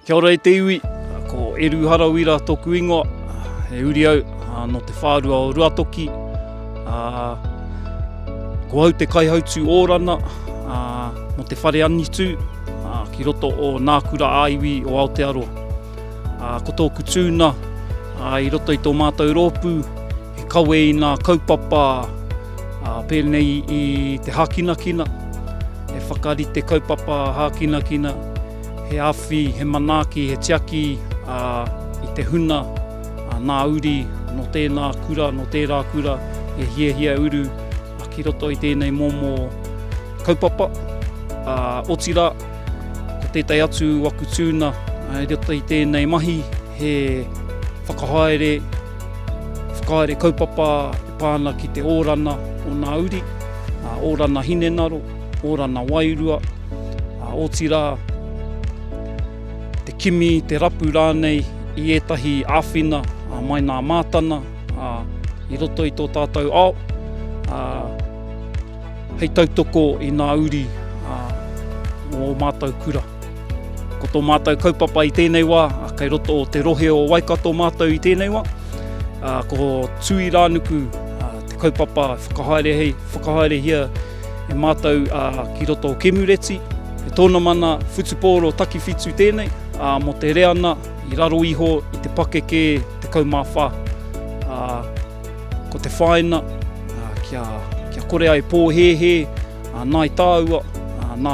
Kia ora e te iwi, ko Eru Harawira tōku ingoa, he uri au nō te whārua o Ruatoki. Ko au te kaihautū ōrana mō te whare angitu ki roto o Nā Kura ā-Iwi o Aotearoa. Ko tōku tūna i roto i tō mātou rōpū, he kawe i ngā kaupapa pēnei i te hākinakina, he whakarite kaupapa hākinakina, he awhi, he manaaki, he tiaki i te huna nā uri nō tēnā kura, nō tērā kura e hiahia uru ki roto i tēnei momo kaupapa. Otirā, ko tētahi atu aku tūna i roto i tēnei mahi, he whakahaere, whakahaere kaupapa e pā ana ki te ōrana o nā uri, ōrana hinengaro, ōrana wairua, otirā, te kimi, te rapu rānei i ētahi āwhina mai nā mātana i roto i tō tātou ao, hei tautoko i nā uri o ō mātou kura. Ko tō mātou kaupapa i tēnei wā, kei roto o te rohe o Waikato mātou i tēnei wā, ko Tui Rānuku te kaupapa whakahaere hei, whakahaerehia e mātou ki roto o Kemureti. He tōnamana whutupōro takiwhitu tēnei, mō te reana i raro iho i te pakeke 14. Ko te whāina, kia, kia kore ai pōhēhē, nāi tāua, nā,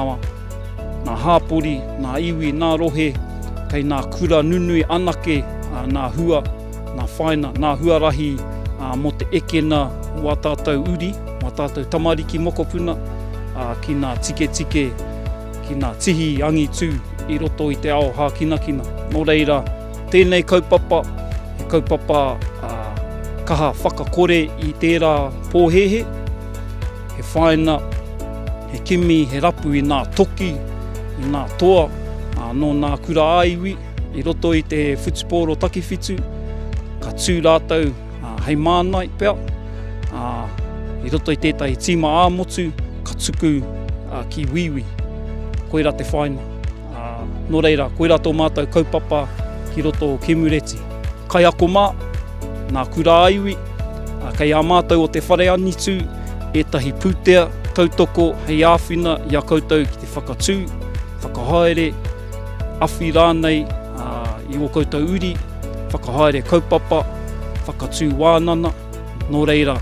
nā hāpori, nā iwi, nā rohe, kei nā kura nunui anake, nā hua, nā whāina, nā huarahi mō te ekena o ā tātou uri, o ā tātou tamariki mokopuna, ki nā tiketike, ki nā tihi angitū i roto i te ao hākinakina. Nō reira, tēnei kaupapa, he kaupapa kaha whakakore i tērā pōhēhē, he whāina, he kimi, he rapu i nā toki, i nā toa, nō nā kura ā-iwi i roto i te whutupōro takiwhitu, ka tū rātou hei mānai pea, i roto i tētahi tīma ā-motu, ka tuku ki Wīwī. Koirā te whāinga. Nō reira, koirā tō mātou kaupapa ki roto o Kemureti. Kaiako mā, nā Kura ā-Iwi, kei a mātou o Te Whare Angitu ētahi pūtea tautoko hei āwhina i a koutou ki te whakatū, whakahaere, awhi rānei i ō koutou uri, whakahaere kaupapa, whakatū wānana. Nō reira,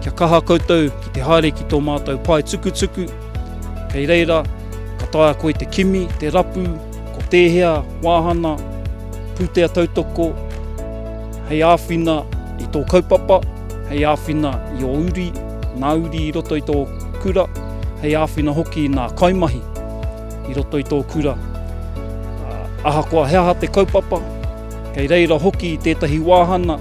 kia kaha koutou ki te haere ki tō mātou pae tukutuku, kei reira ka taea koe te kimi, te rapu, ko tēhea wāhana pūtea tautoko hei āwhina i tō kaupapa, hei āwhina i ō uri, ngā uri i roto i tō kura, hei āwhina hoki i ngā kaimahi i roto i tō kura. Ahakoa he aha te kaupapa, kei reira hoki tētahi wāhana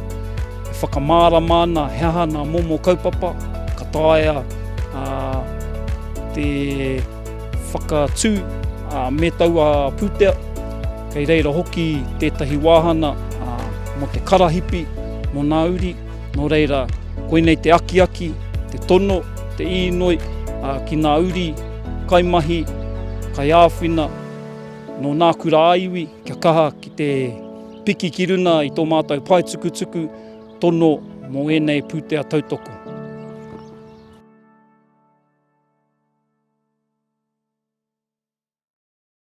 e whakamārama ana he aha ngā momo kaupapa ka taea te whakatū me taua pūtea. Kei reira hoki tētahi wāhana mō te karahipi, mō ngā uri. Nō reira, koinei te akiaki, te tono, te īnoi ki ngā uri, kaimahi, kaiāwhina, nō ngā kura ā-iwi kia kaha ki te piki ki runa i tō mātou paetukutuku tono mō ēnei pūtea tautoko.